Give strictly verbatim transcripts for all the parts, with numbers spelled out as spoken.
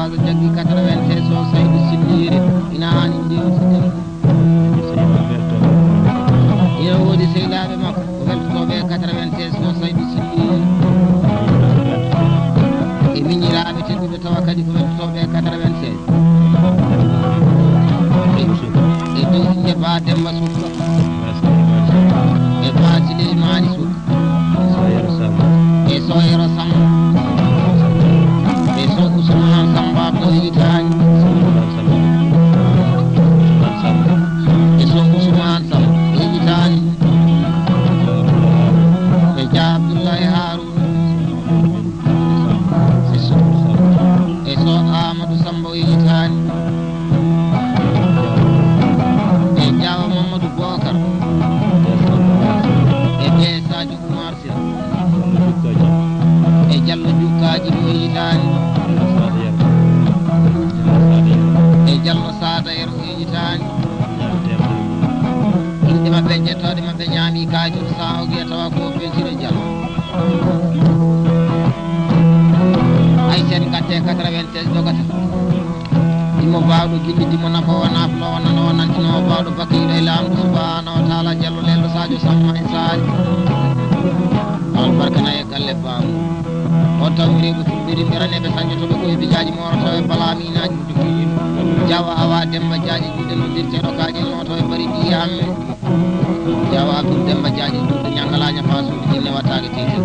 Jaggi quatre-vingt-seize o Saydu Silli Yeri, ina haani njeewtiden. Ina woodi sehilaaɓe makko, ko weltotooɓe e quatre-vingt-seize o Saydu Silli Yeri. E miñiraaɓe tedduɓe tawa kadi ko weltotooɓe e quatre-vingt-seize. E dow innde Ba Demba Sukka. E Ba Sileymaani Sukka. E Soyero Samba. E So Usmaan Samba ko hitaani. E So Usmaan Samba ko hitaani. E Jah Abdullahi Haruna. E So, e So Amadou Samba o hitaani. E Jaawa Mamadou Bokar. E Bee Sadio Oumar Sira. E Jallo Jukkaaji o hitaani. E Jallo Sada Yero o hitaani. Inɗe maɓɓe, jettooɗe maɓɓe ñaami kaajum, saa ogiya tawa ko Beltino Jallo. Ay sen gatte quatre-vingt-seize dogata. Imo baawɗo gilli, dimo nafoowo, naafloowo, nanoowo, nantinoowo, baawɗo bakkiiɗo e Laamɗo Subhaanahu wa Taala, Jallo Lelɗo Sadio Samma en Saali. Albarkana e galle baamu. On tawmireeɓe fulɓe rimɓe raneeɓe sañjotooɓe ko e bijaaji moorotooɓe balaamiinaaji. Jawa awa Demba Jaaji juuɗe noddirteeɗo kaaƴe nooto e bari ɗiye amme. Jawa Abdul Demba Jaaji juuɗe ñangalaaña faa suuɗi jinne wattaake tete.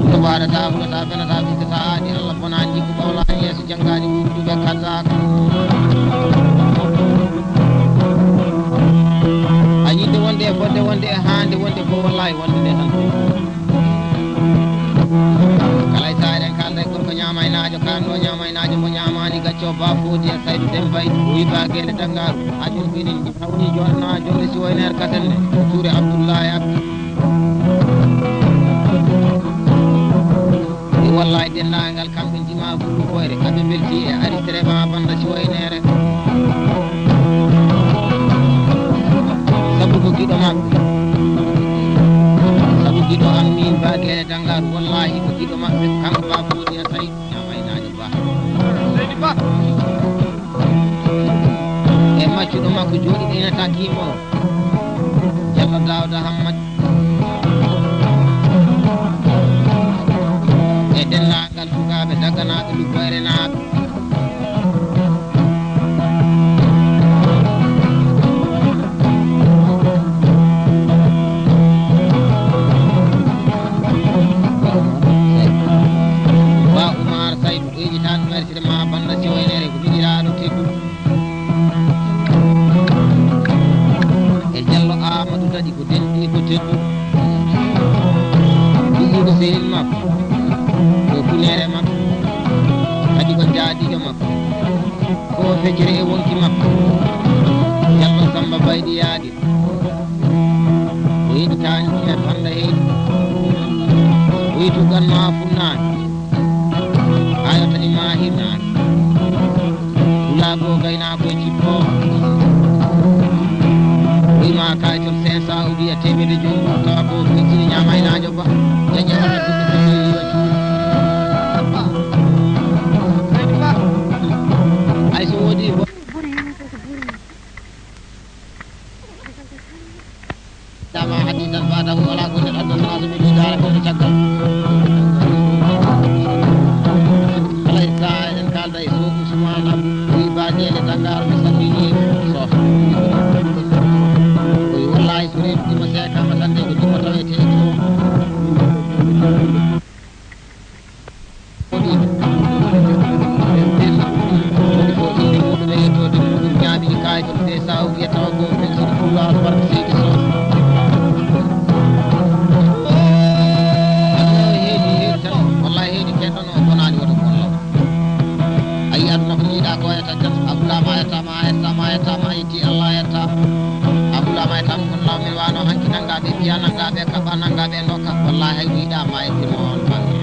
Huɗo baɗata, huɗata, fenata, fittata, aadi Allah bonaani, jikku ɓawlaani, yeeso janngaani, wuurduɓe kattaaka. A yiɗde wonde e fodde wonde e haande wonde ko wallaahi wonde nde tan. Kala e saa eɗen kaalda e gorko ñaamaynaajo, kaanɗo ñaamaynaajo mo ñaamaani gacco ba foodi e Saydu Demba e o yiɗa geele Dangaaru. Haa jooni ko enen hawni joɗana jonde si wayneer kasen ne. Tuure Abdullahi Abdu. E wallahi denndaangal kamɓe jima Bulu Koyre, aɓe mbelti e aristere ma banda si wayneere. Sabu ko giɗo maɓɓe. Sabu giɗo am min ba geele Dangaaru, wallahi ko giɗo maɓɓe, kanko ba foodi e Saydu. Ñaamaynaajo ba. Seydi Ba. E maccuɗo makko jooɗiɗo ina takkiimo. Jallo Daawda Hammadi. E denndaangal sukaaɓe dagganaaɓe Luggoyrenaaɓe. Ba Umar Saydu, ɓeyditaan mayirtire ma banda si waynere ko miñiraaɗo teddu. E Jallo Amadou Dadi ko denɗi ko teddu. Ɗiɗi ko sehil makko. Ko funere makko. Kadi ko jaadijo makko. Ko feccere e wonki makko. Jallo Samba Baydi Yaadi. O yiɗi taani e fanda heydi. O yiɗi ganno a funnaani. Ayo tani ma hirnaani. Wulaago gaynaako e cippo. Wima kayitol cinq cents ou bien teemedde joyi. Tawa ko fintini ñaama e naajo ba. Ñaña wala ɗum ɗum ɗum ɗum ɗum. Ay so woodi. Dama hadisan badahu ala kulli addan nasu bi dara ko caggal. Alay sa en kalda e so Usman am wi ba dele dangar mi sallini so. Wi wallahi so reedu dimo seka ma tande ko dimo tawete ko. Woni ko inde muɗum e yettoode muɗum ñaami kayitol ɓe saw wiya tawa ko ɓe sini fulla albarka seydi sow. Aɗa heedi heedi tan, wallahi heedi keɗɗo no bonaani wata ko law. A yi aduna ko yiɗa ko e tan tan, a hulama e tama. A yettaama, a yettaama, a yetti Allah, a yettaama. A hulaama e tan kono law men wano hanki nannga ɓe piya, nannga ɓe kaɓa, nannga ɓe ndokka. Wallahi hay wiɗaama a yettiima on bannge.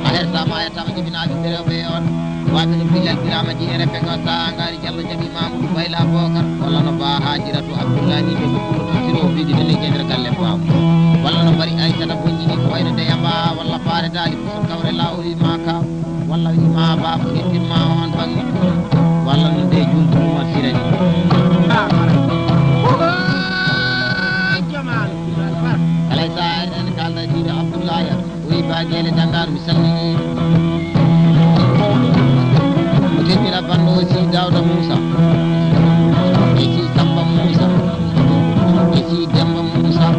A hersaama, a yettaama jibinaaɓe ɓe rewɓe e on. Waɓe no Bilal Birama Jeere Pego Sangari Jallo Jabi Mamoudou Bayla Bokar. Walla no Ba Hajiratu Abdoulaye ni ɓe ko kullo tan siro o bigi dene ke nder galle Ba. Walla no Bari Aissata Bonjini ko wayno Deyaba walla Faare Dali Kusum Kawre Lawol ma ka. Walla wiima baaba hettirma on bangge. Walla no de juntu mo sirani. Kala sa en kalda diiɗo Abdullahi. Wi ba gele dangar mi salmini. Mo teddira banndo aussi Dawda Moussa. E ci Samba Moussa. E ci Demba Moussa.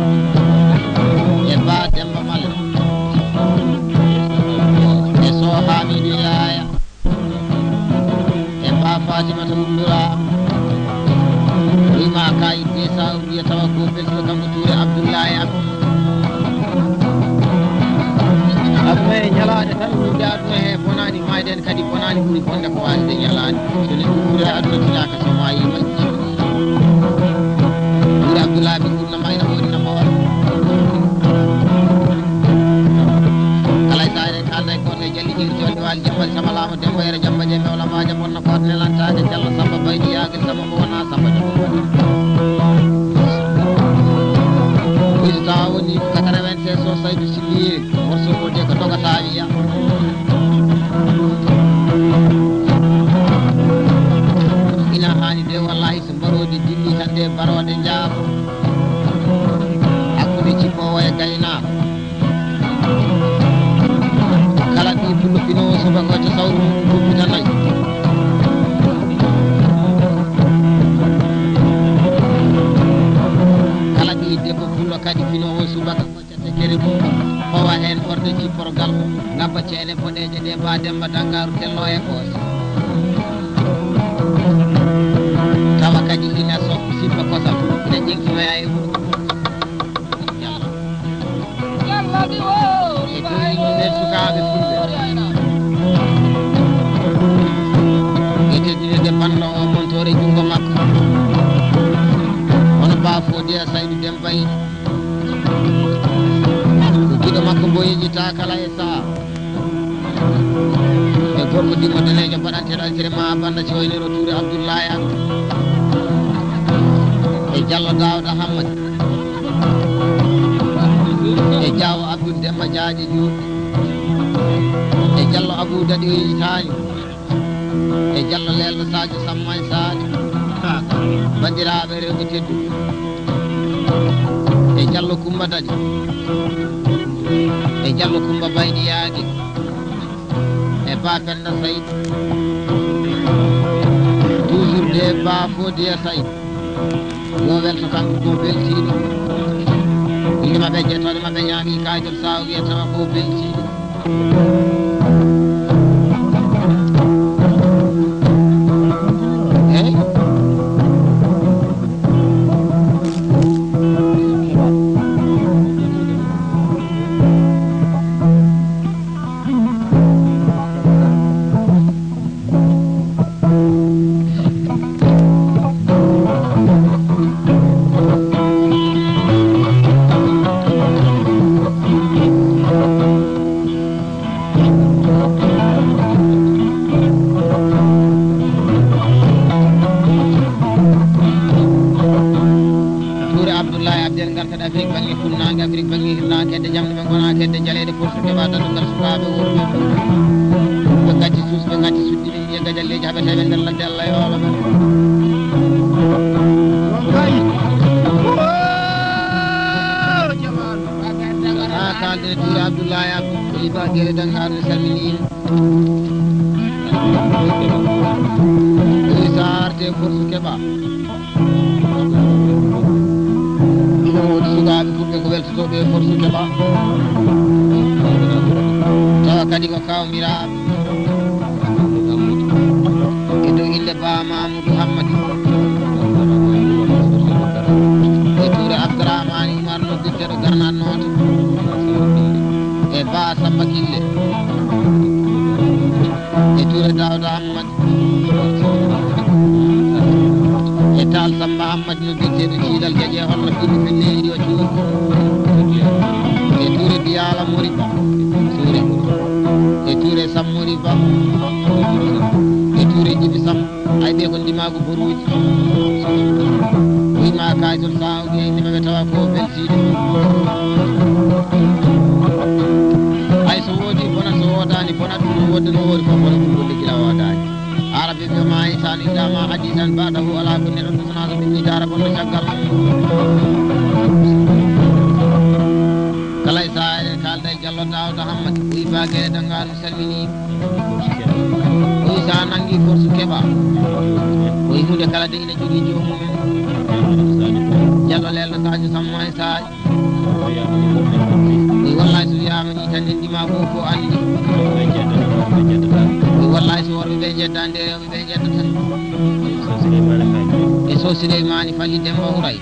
E ba Demba Male. E so Hamidou Yaya. E ba Fatimata Wundura. Wima kay desa wiya tawa ko belto kanko Touré Abdoulaye Am. Aduna e ñalaɗe tan, wonde aduna he bonani, mayde en kadi bonani, ɓuri bonde ko wasde ñalaɗe. So neɗɗo wuuri e aduna tinaka so mayi majji. Wuuri Abdoulaye bin Wurna mayna woni number one. Kala e sayre kalda e goto e jalli jiri jolli wal jambal sama lama dembo yere jamba je mewla maja bonna ko ne lantade jalla samba baydi yagel sama ko wona samba jamba. Wista woni quatre-vingt-seize so Saydou Sibiye morso ko je ko dogata wiya. Ina hani de wallahi so mbarodi dilli hande barode jaaro. Hakkunde cippowo e gaynaako. Kala ɓii pullo finoowo subaka wacca sawru mum duuɓi tanayi. Kala ɓii debbo pullo kadi finoowo subaka wacca tekkere mum, fawa heen ɓorde cipporgal, ngabba ceede boɗeeje ɗe ba Demba Dangaaru tello e koos. Tawa kadi ina so sippa kosam, ina ƴeŋtinoya e wuro. Yalla. E toni yimɓe sukaaɓe fulɓe. E teddinirde banndo o montoore junngo makko. Hono ba Fodiya Saydu Demba en. Ko giɗo makko mbo yeƴita kala e saha. E gorko dimmo daneejo baɗanteeɗo alkere ma banda coyniro Tuure Abdullahi An. E Jallo Daawda Hammadi. E Jaawo Abdul Demba Jaaje Juuɗe. E Jallo Abu Daɗi o yitaani. E Jallo leelɗo Sadio Samma e Saali. Banndiraaɓe rewɓe tedduɓe. E Jallo Kumba Daɗi. E Jallo Kumba Bayɗi Yaage. E Ba Penda Sayd. Toujours de Ba Fodiya Sayd. Yo welto kanko ko beltiiɗo. Inde maɓɓe jettode maɓɓe ñaami kaajol sawo wiya tawa ko beltiiɗo. Eyi. Tuure Abdullahi Abdel ngarten Afrik bannge funnaange, Afrik bannge hirnaange, hedde jamɗe ɓe ngona hedde jaleeɗe, force keɓa daɗungal sukaaɓe worɓe. Ɓe ngacci suus, ɓe ngacci suddi, ɓe mbiya gajalleeji haɓeteeɓe nder ladde Allah e wawa. Ha kalde Tuure Abdullahi Abdu, ko Iba Gere Dangar mi salmini. Isa arte force keɓa. Ina woodi sukaaɓe fulɓe ko weltotooɓe e force keɓa. Tawa kadi ko kawmiraaɓe. E dow innde Ba Mamoudou Hammadi. E Tuure Abdourahmane Oumar no bitteɗo garnannooto. E Ba Samba Kille. E Tuure Daouda Hammadi. E Taal Samba Hammadi no biyeteeɗo Ciilal Jaƴe, holno Fini Fini yo cuuɗi. E Tuure Biyaala Moriba. Tuure. E Tuure Sam Moriba. E Tuure Jibi Sam. Ay ɓe ko ndimaagu boruuji. Wima kaysol saawɗi e ndima ɓe tawa ko beltiiɗo. Ay so woodi bona so wooda Ni bona ɗum no wonde no woori fof, bona ɗum golle gila woodaani. Arabi ɓe ma insanu illa ma hadisan ba'dahu, ala ko neɗɗo ɗum sonaa so ɗum yitaara bonno caggal. Kala e sahaa eɗen kaalda e Jallo Daawda Hammadi, o wi Baagere Danngaar, mi salminii. O wi so a nanngii force keɓa. O wi huunde kala de ina jogii joomum en. Jallo Lello Sadio Samma e sahaa. Wi wallahi so wiyaama ni tan ndenndi ma fof ko anndi. Wi wallahi so worɓe ɓe njeddaani de rewɓe ɓe njeddata. E so Suleymaani Fali Demba Huray.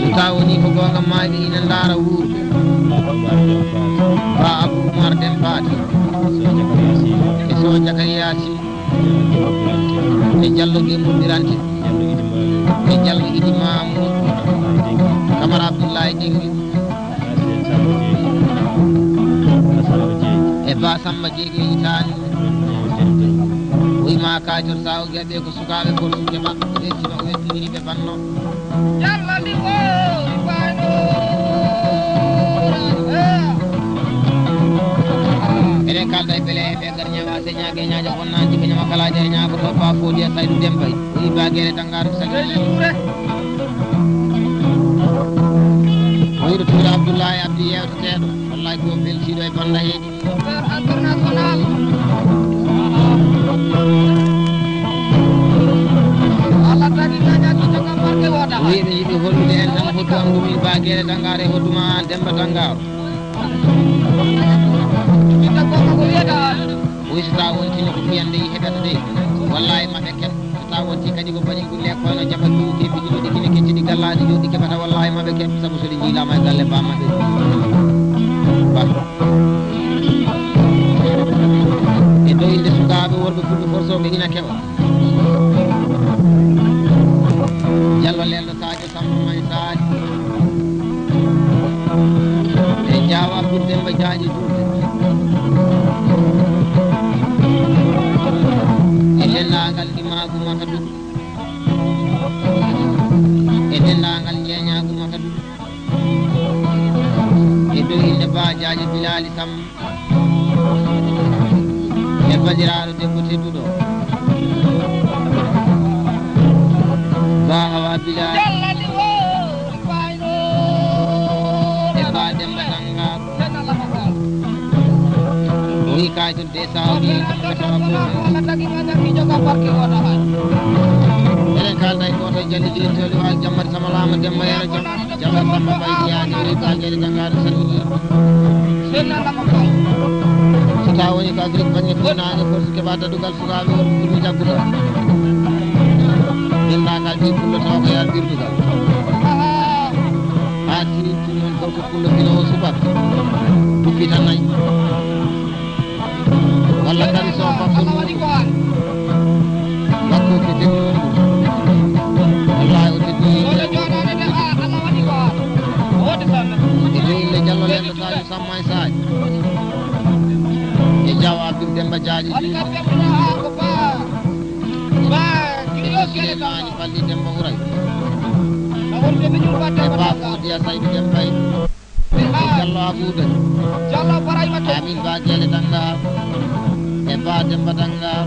So taw woni ko goonga maaɓe ina ndaara wuur. Ba Abu Umar Dem Faati. E so Jakariya Si. E Jallo Gembu Birante. E Jallo Idi Mamu. Kamara Abdullahi Dengi. E Ba Samba Jeegi e Itaani. O wima kaator sa o giya ɓe ko sukaaɓe gorsuuɓe maɓɓe. O weltima o weltiniri ɓe banno. Jallo ndi o rifaano. Eɗen kalda e bele e ɓe gar ñawa se ñaage ñaaja bonnanti ko ñama kalaja e ñaago to ba fodi e saydu dembay. O wi Baagere Danngaar mi salmini. O wi ɗo Tuure Abdullahi Abdi yeewteteeɗo. Wallahi ko beltiiɗo e bannda heedi. International. Allah tagi gaña to joga marke wota. O wi ɓe yiɗi hollude en tan hoddu am ɗum min Baagere Danngaar e hoddu ma an Demba Danngaar. Ɓiɗɗo gorko ko wiyata an? O wi so taw wontino ko fiyande yi heɓata de. Wallahi maɓe keɓ. So taw wonti kadi ko baɗi gulle kono jaɓa ɗum ke biji ɗi kine kecci ɗi gallaɗi joɗi keɓata wallahi maɓe keɓ sabu so ɗi jiilama e galle ba maɓɓe. Ba. E dow inde sukaaɓe worɓe fulɓe forsoɓe ina keɓa. Jallo Lello Sadio Samba May Sadio. E Jaawa Abdul Demba Jaaji Julde. E denndaangal Imaagu Makadu. E denndaangal Jeeñaagu Makadu. E dow inde Ba Jaaji Bilaali Samba. E bandiraaɗo debbo tedduɗo. Ba Awa Bilal. E Ba Demba Danngaar. O wi kayitol de sawdi. Eɗen kalda e gooto e Jalli Jeeri Toli Waal Jammari Samalaama Demba Yero Jam. Jawal Samba Mbaye Diagne, Baagere Danngaar, salmini. So tawa woni ko Afrik bannge fuɗnaange, fof so keɓa dadugal sukaaɓe wonɓe ɓurɓe jaggude. Denndaangal ɓiy pullo tawa ko yaar birdugal. Haa siwinti noon gorko pullo fino o suɓat. Duppita nayi. Walla kadi so bakko nungu. Bakko ko teddi nungu. Wallahi o teddi. E dow inde Jallo Lello Sadio Samma e Sadio. E Jaw Abdul Demba Jaaji Juuji. E Suleymaani Balli Demba Huray. E Ba Fodiya Saydu Demba e Jallo Abuda. Jallo Ibrahima Touré. Amin Ba Gele Danngaar. E Ba Demba Danngaar.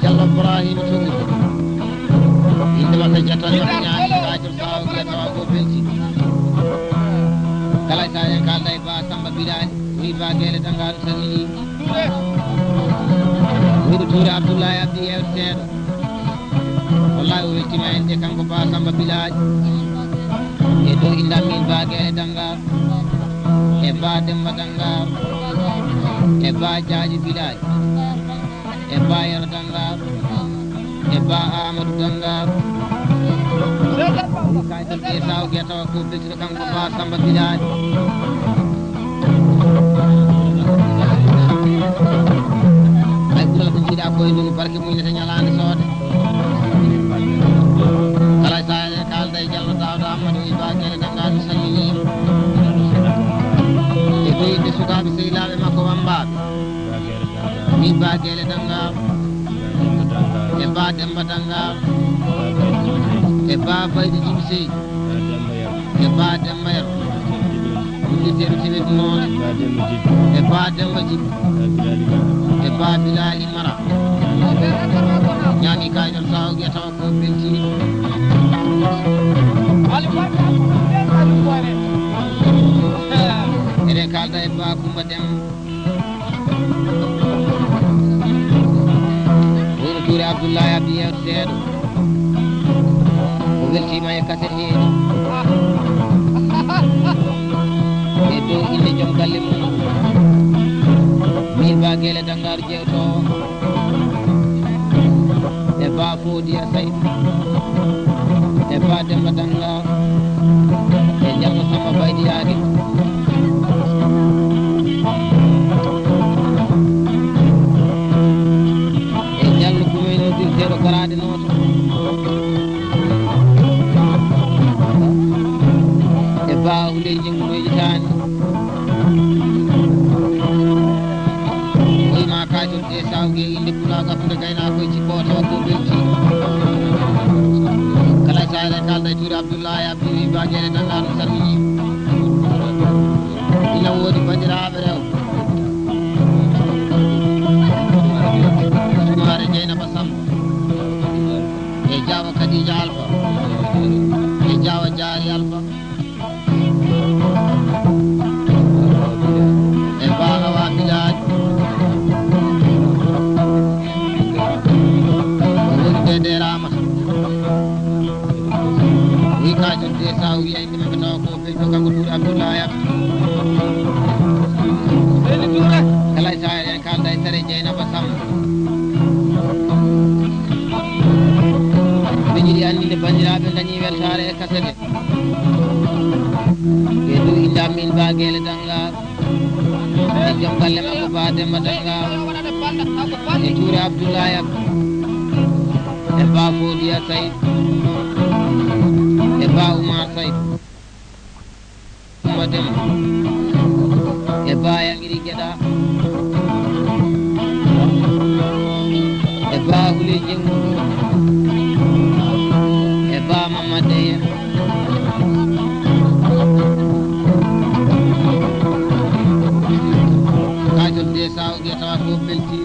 Jallo Ibrahima Touré. Inde makko Jattan makko ñaami Sadio Saw Gele tawa ko belti. Kala sa en kalda e Ba Samba Bilali. Wi Ba Gele Danngaar salmini. Wuro Tuure Abdoulaye Abdi yewteteeɗo. Wallahi o weltima en de kanko Ba Samba Bilaaji. E dow indam min Ba Gele Danngaar. E Ba Demba Danngaar. E Ba Jaaji Bilaaji. E Ba Yero Danngaar. E Ba Amadou Danngaar. Kayto de saw ge tawa ko beltiɗo kanko Ba Samba Bilaaji. Ay ɓural ko jiiɗa ko e ndun barke mum ne ñalaande soode. Kala sa e kalda e Jallo Daawda Ammadu e Ba Gele Danngaar mi salmini. E ɓeyde sukaaɓe sehilaaɓe makko wambaaɓe. Min Ba Gele Danngaar. E Ba Demba Danngaar. E Ba Baydi Jibi Sey. E Ba Demba Yero. Teeru Tibet noon. Ba Demba Jibbo. E Ba Demba Jibbo. Ba Bilali Mara. E Ba Bilali Mara. Ñaami kay ɗon saawge tawa ko belti. Eɗen kaalda e Ba Kumba Demba. Woni Tuure Abdullahi Abdi yeewta seeɗa. O weltiima e kaset heedi. E dow innde joom galle mum. Min Ba Geele Dangaaru jeewtoowo. E Ba Fodiya Saydu. E Ba Demba Dangaaru. E Jallo Samba Baydi Yaage. E Jallo Kumeyno dirteeɗo Garaade Nooto. E Ba Wuley Jenngo Itaani. Wuyma kaajol de sawge innde pulaagu hakkunde gaynaakoy cippooto ko belti. Kala saare kaalda e Tuure Abdullahi Abdi wi Ba Geele Dangaaru salmini. Ina woodi banndiraaɓe rewɓe. Sumaare Jeynaba Samba. E Jaawa Kadija Alfa. E Jaawa Jaari Alfa. E Ba Awa Bilal. Wonde de Ramata. Wi ka jodde sa wiya inde maɓɓe tawa ko belto kanko Tuure Abdullahi Abdi. Kala e saare en kalda e sare Jeynaba Samba. Ɓe jiɗi anndinde banndiraaɓe dañi weltaare e kasete. Ɓe du innde am min Ba Geele Dannga. E joom galle makko Ba Demba Dannga. E Tuure Abdullahi Abdi. E Ba Fodiya Sayd. E Ba Oumar Sayd. Demba Demba. E Ba Yangiri Geɗa. E Ba Hule Jengu. E Ba Mamade. Kajol de sawo ge tawa ko belti.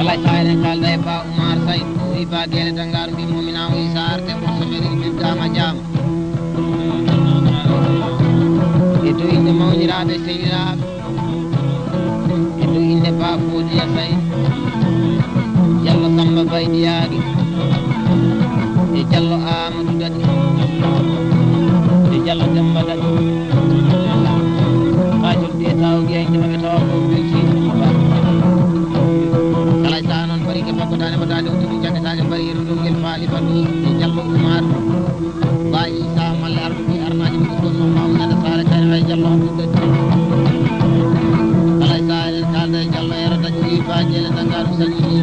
Alay Sayre kalda e Ba Oumar Sayd, o wi Ba Geele Danngaar mbi momina o wi Saar debbo soɓeri ɓiddama jaama. E dow innde mawniraaɓe sehiraaɓe. E dow innde Ba Fodiya Sayd. Jallo Samba Baydi Yaagi. E Jallo Amadou Dadi. E Jallo Demba Dadi. Haa joldi e tawo giya innde maɓɓe tawa ko belti. Kala e saha noon bari ke makko dande mo dande o tigi jagge sage bari yeru ɗum ngel faali bandu e Jallo Oumar. Ba Isa Malle arɗo ɓiy arnaaji ɓe ɓe gonno mawna nde saare kayre hay Jallo Abdou Dadi. Alay saare en kalda e Jallo Yero Dadi wi Ba Geele Danngaar salmini.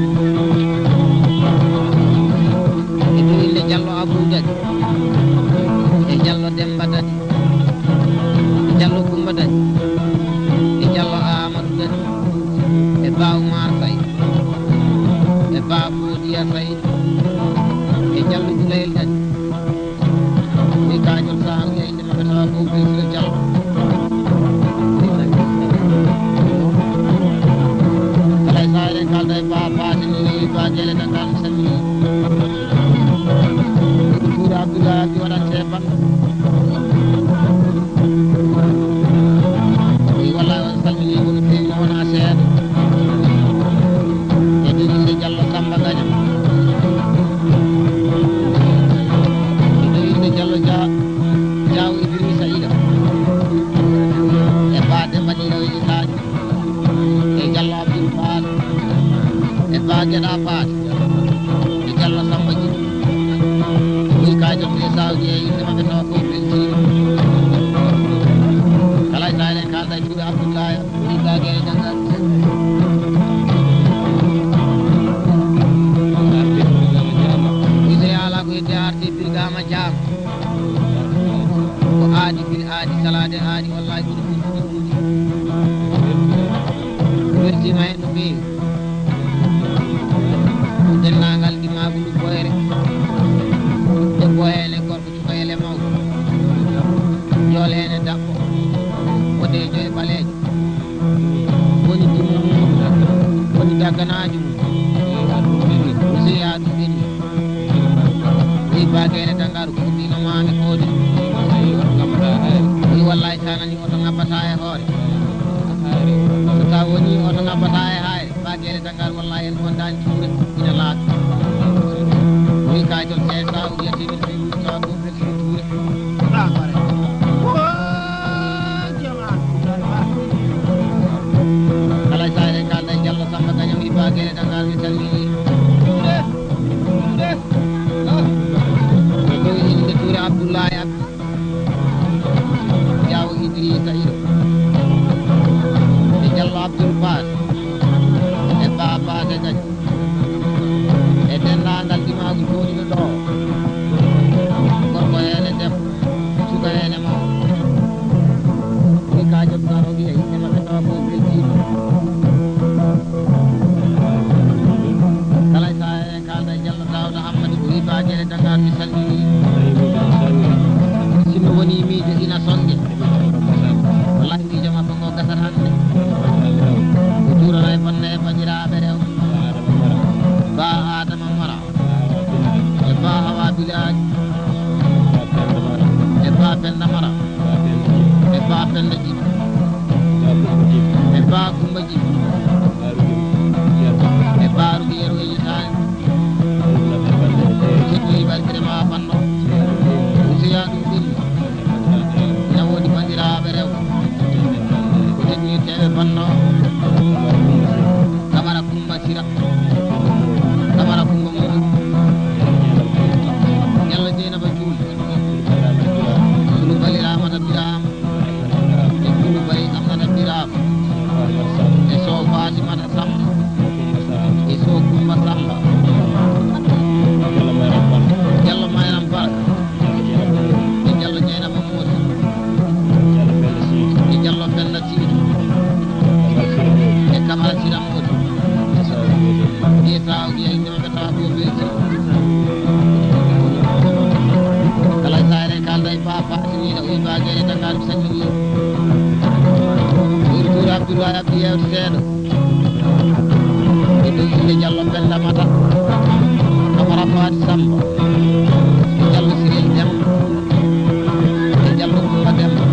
E dow innde Jallo Abdou Dadi. E Jallo Demba Dadi. E Jallo Kumba Dadi. E Jallo Amadou Dadi. E Ba Oumar Sayd. E Ba Fodiya Sayd. E Jallo Julayel Dadi. Wi kajol saha wiya innde maɓɓe tawa ko Bilsira Jallo. Alay saha eɗen kalda e Ba Faati ni wi Ba Geele Danngaar salmini. Tuure Abdoulaye Abdi waɗante ban. Wi wallahi on salmini ko no feewi wona seeɗa. E dow innde Jallo Samba Gaña. E dow innde Jallo Ja-, Jaaw Idrissa Ila. E Ba Demba Ɗiɗo e Isaaji. E Jallo Abdoul Faat. E Ba Geɗa Faat. E Jallo Samba Ji. Wi ka jom e sawji. Abdoulaye Abdou Bagere Dangar. Ise ala ko hedde arti Birgama Jam. Ko aadi bil aadi salade aadi wallahi ko ɗum. Weltima hen no feewi. Denndaangal ndimaagu ndu boyre. Debbo heen e gorko, cuka heen e mawɗo. Jool heen e daɓɓo. Boɗeejo e ɓaleejo. Woni dumo mum. Woni dagganaajo mum. Woni seyaa ɗum ɓenni. Wi Bagere Dangar ko ɗino maami koodi. Wi wallahi sa nani oto ngabbata e hoore. So taw woni oto ngabbata e hayre. Bagere Dangar wallahi en wondani tuure ina laaɓi. Wi ka jol seesa o wiya temin fi wi ka ko bel fi tuure. Alay sa en kalda e Jallo Samba Gaño wi Bagere Dangar mi salmini. Tuure. Tuure. Ah. Ko ɗo inde tuure Abdoulaye Abdou. Jaawo Idrissa Iro e Jallo Abdoul Faat e Ba Faate Gadio e denndaangal ndimaagu jooɗiiɗo ɗo, gorko heen e debbo, suka heen e mawɗo. Ni ka jotnaaɗo wiya yimɓe maɓɓe tawa ko weltiiɓe. Kala e sahaa en kaalda e Jallo Daawda Hammadi o wi Baagere Dakar mi salmini. Sinno woni miijo ina sonnge. Wallahi miijo makko ngo gasat hannde. O juurana e banne e banndiraaɓe rewɓe. Ba Adama Mara. E Ba Hawa Bilal. E Ba Penda Mara. E Ba Penda Jib. E Ba Kumba Jib. E Ba Rugi Yero e Yitaani. Joɗɗoyi barkire ma banno. Useya ɗum ɓenni. Ina woodi banndiraaɓe rewɓe. Ko joɗɗoyteeɓe banno. Kamara Kumba Sira. Kamara Kumba Mool. Jallo Jeynaba Juul. Sulu Bali Ramata Biraam. E Sulu Bali Amnata Biraam. E Sow Fatimata Samba. E Sow Kumba Samba. Jallo Mayram Barka. E Jallo Jeynaba Mool. E Jallo Penda Sidi. E Kamara Sira Moodi. Ɗi saawɗi e innde maɓɓe tawa ko belti. Kala e saare en kaalda e Ba Fatimina, o wi Ba Gere Dakar, mi salmini. O wi Tuuri Abdoulaye Abdou yewte seeɗa. E dow innde Jallo Penda Mata. Kamara Faati Samba. E Jallo Sirel Demba. E Jallo Kumba Demba.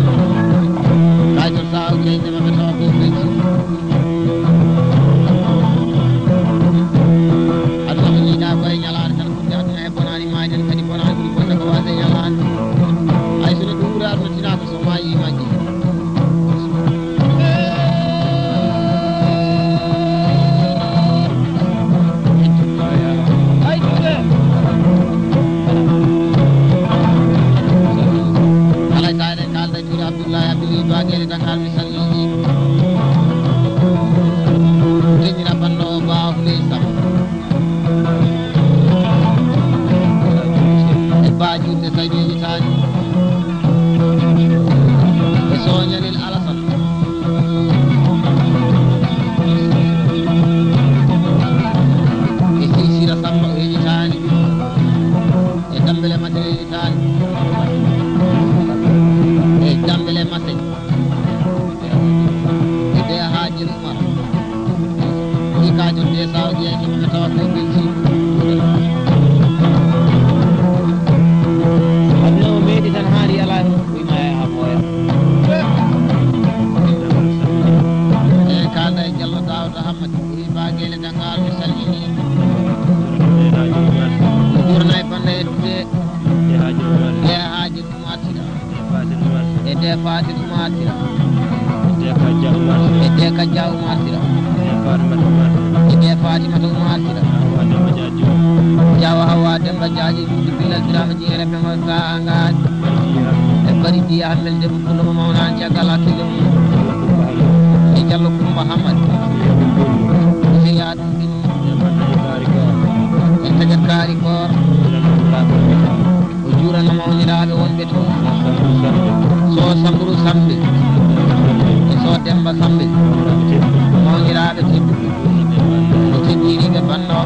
Kay to saawɗi e innde maɓɓe tawa ko belti. Aduna ko ñiiɗa ko e ñalaande tan, ko aduna e bonaani, maayi tan kadi bonaani, ɓuri bonde ko waasde ñalaande. Hay so neɗɗo wuuraama, tinaaka so maayi, maayi. Alay taade kaalda e Tuuri Abdoulaye Abdoulaye Ba Gere Dakar. Teñira banno o Ba Huley Sam. E Ba Juulde Saydu e Itaali. E Soñalel Alasan. E Sisira Samba o e Itaali. E Dambele Mate e Itaali. E Dambele Mate. E de Haajir Umar. Ni ka jodde sawo jeyi to ɓe tawa ko ɓe ci. Aduna o meeɗi tan haari ala hen o ɓoy ma e ha ɓooya. E kaalda e Jallo Daawda Hammadi, o wi Ba Gele Dangal, mi salmini. Jurna e banda e dude. E Haajir Umar Sira. E de Fatim Umar Sira. E de Kajja Umar Sira. E de Kajja Umar Sira. E de Fatimata Umar Sira. E de Fatimata Umar Sira. Hawa Demba Jaaji. Jawa Hawa Demba Jaaji, Dudu Bilal Birama Jeere, Bema Saanga. Barji Ahmed. E Barji Ahmed, Debbo Pullo mo mawnaani caggal hakkiilo mum. Muhammad. Seyaaɗum ɓin. En taƴat kaari koor. O juurano mawniraaɓe wonɓe toon. So Samburu Sambe. E so Demba Sambe. Mawniraaɓe tedduɓe. O teddiniiɓe banndo.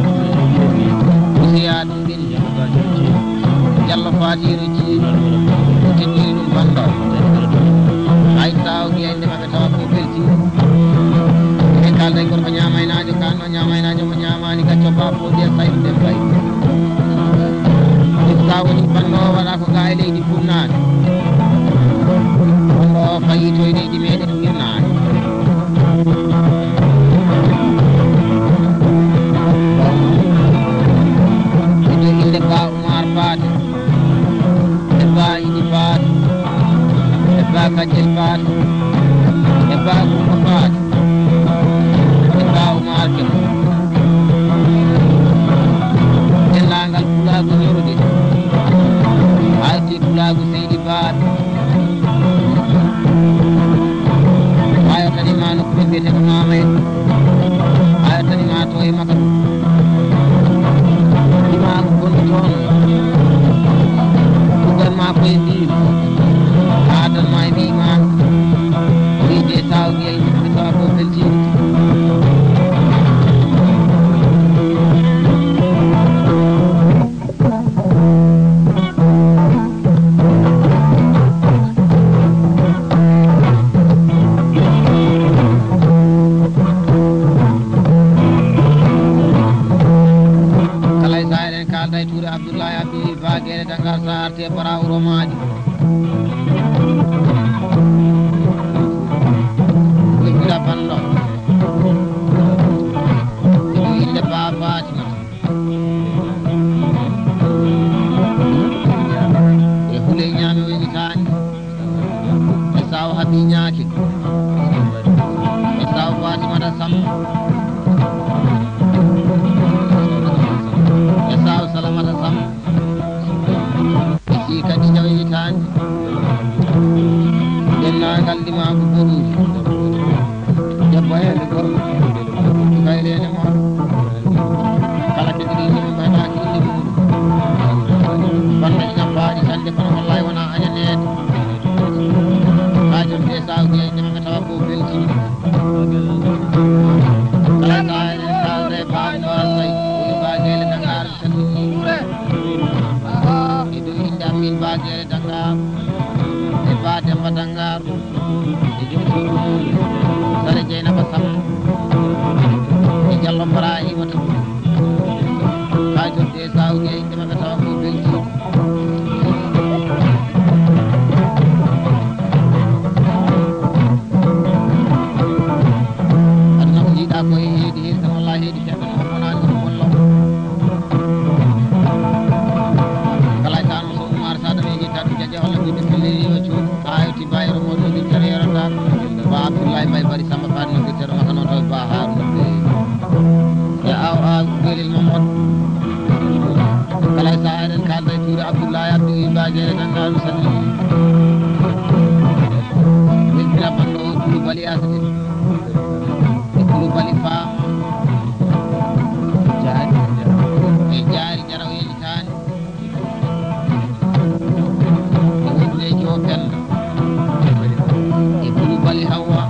Seyaaɗum ɓin. Jallo Faatiiru Jiin. O teddini ɗum banndo. Hay taw mbiyen nde maɓɓe tawa ko belti. Eɗen kaalda e gorko ñaamaynaajo, kaan noon ñaamaynaajo mo ñaamaani gacco baa fof mbiya Saydu Dem Bay. Ɗum so woni banndo o waɗa ko gaa e leydi funnaani. Banndo o fayi to e leydi meeɗen hirnaani. Inde, inde Ba Umar Paate. E Ba Idi Paate, e Ba Kajel Paate, e Ba Kumba Paate, e Ba Umar Kemo. Denndaangal pulaagu ñorude, arti pulaagu Seydi Baal. Ɓaayo tani ma nokku men mbiyetee ko Maama en. Ɓaayo tani ma to e Makaru. Imaamu gonɗo toon. Tuggan ma ko e ndin. Adan ma e mbiy ma. O wiide saw gey, mi tawa ko beltiiɗo. Kala e sahaa eɗen kaalda e Tuure Abdullahi Abdu Baagere Dangar sa arte bara wuro maaji. Wujjira banndo. Ino innde Ba Fatima. E hule ñaami o yegitaani. E saw habi ñaaki. E saw Fatimata Sam. E saw Salamata Sam. E si kadi jaw yegitaani. Denndaangal ndimaagu boɗuuji. Debbo heen e gorko, suka e reene mawɗo. Kala keɗiɗo innde mum, mbayɗaaki innde muɗum. Bannda ina mbaaɗi tan, nde kono wallahi wonaa añaneede. Haa jonte saw jeyi, nde maɓɓe tawa ko beltiiɗo. Kala sahaa eɗen kaalda e Ba Umar Say, woni Ba Geele Dangar, salmini. E dow innde am min Ba Geele Dangar, e Ba Demba Dangar. E joom suudu mum, Sare Jeynaba Samb, e Jallo Bara Iwata, haa joɗde e Sawge, e maɓɓe tawa ko belti. Aduna ko yiɗa ko e heedi heedi tan, wallahi heedi kewɗo no bonani ko bonno. Kala e tan so Umar Sada ɓe yiɗi tan jaje holla ɓe ɓe pelle yiwa cuuɗi. Haa hewti Ba Yero Mawɗo no Bittero Yero Ndaar, Ba Abdoulaye Mbaye Bari Samba Faati no Bittero Maka noon tawi Ba Haaruna Bey. E aw aw Belel Mamadou. Kala e sahaa eɗen kaalda e Tuure Abdoulaye Abdou Iba Jeere Dannga no salmini. Weltina banndo o Koulibaly Asadine. E Koulibaly Faam. E Jaari Jaraw Yejitaani. E wonde e Joopel. E Koulibaly Hawa.